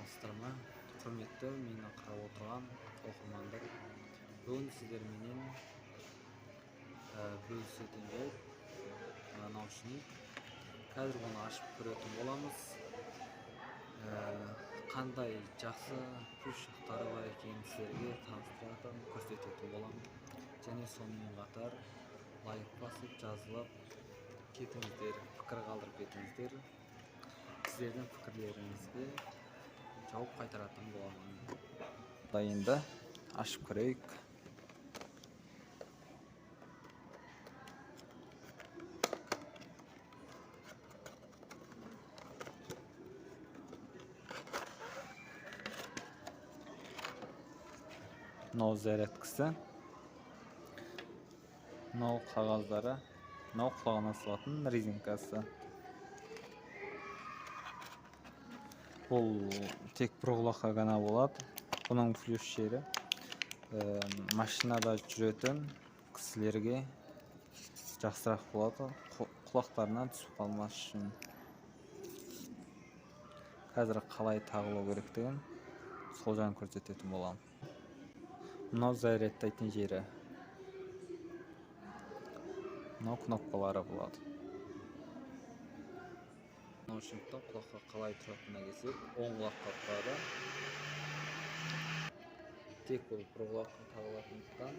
Саламатсыздар ма, құрметті мені қарап отырған оқырмандар. Бүгін сіздерменен бөлісетін жайт наушник. Қазір оны ашып көретін боламыз. Қандай жақсы плюс жақтары бар екенін сіздерге таныстыратын, көрсететін боламын. Және сонымен қатар лайк басып, жазылып кетіңіздер, пікір қалдырып кетіңіздер. Сіздердің пікірлеріңізге жауап қайтаратын боламын. Енді ашып көрейік. Мынау зарядкасы, мынау қағаздары, мынау құлағына салатын резинкасы. Бұл тек бір құлаққа ғана болады. Бұның плюс жері, машинада жүретін кісілерге жақсырақ болады, құлақтарынан түсіп қалмас үшін. Қазір қалай тағылу керектігін сол жағын көрсететін боламын. Мынау зарядтайтын жері. Мынау кнопкалары болады. Наушниктің құлаққа қалай тұратынына келсек, оң құлаққа тұрады. Тек бұл бір құлаққа тағылатындықтан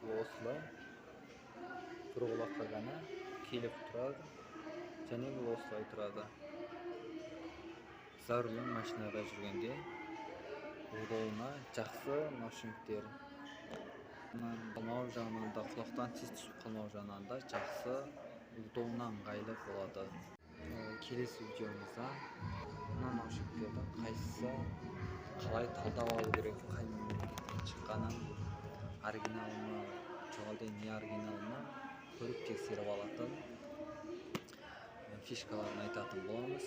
бұл осылай бір құлаққа ғана келіп тұрады. Және бұл осылай тұрады. За рулем машинада жүргенде удобно, жақсы наушниктер. Қалмау жағынан да, құлақтан тез түсіп қалмау жағынан да жақсы, удобно, ыңғайлы болады. Келесі видеомызда мына наушниктердің қайсысы қалай талдап алу керек, қай мемлекеттен шыққанын, оригиналы ма, жоқ әлде не оригиналы ма, көріп тексеріп алатын фишкаларын айтатын боламыз.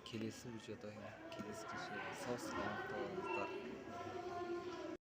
Келесі видеода кездескенше сау саламатта болыңыздар.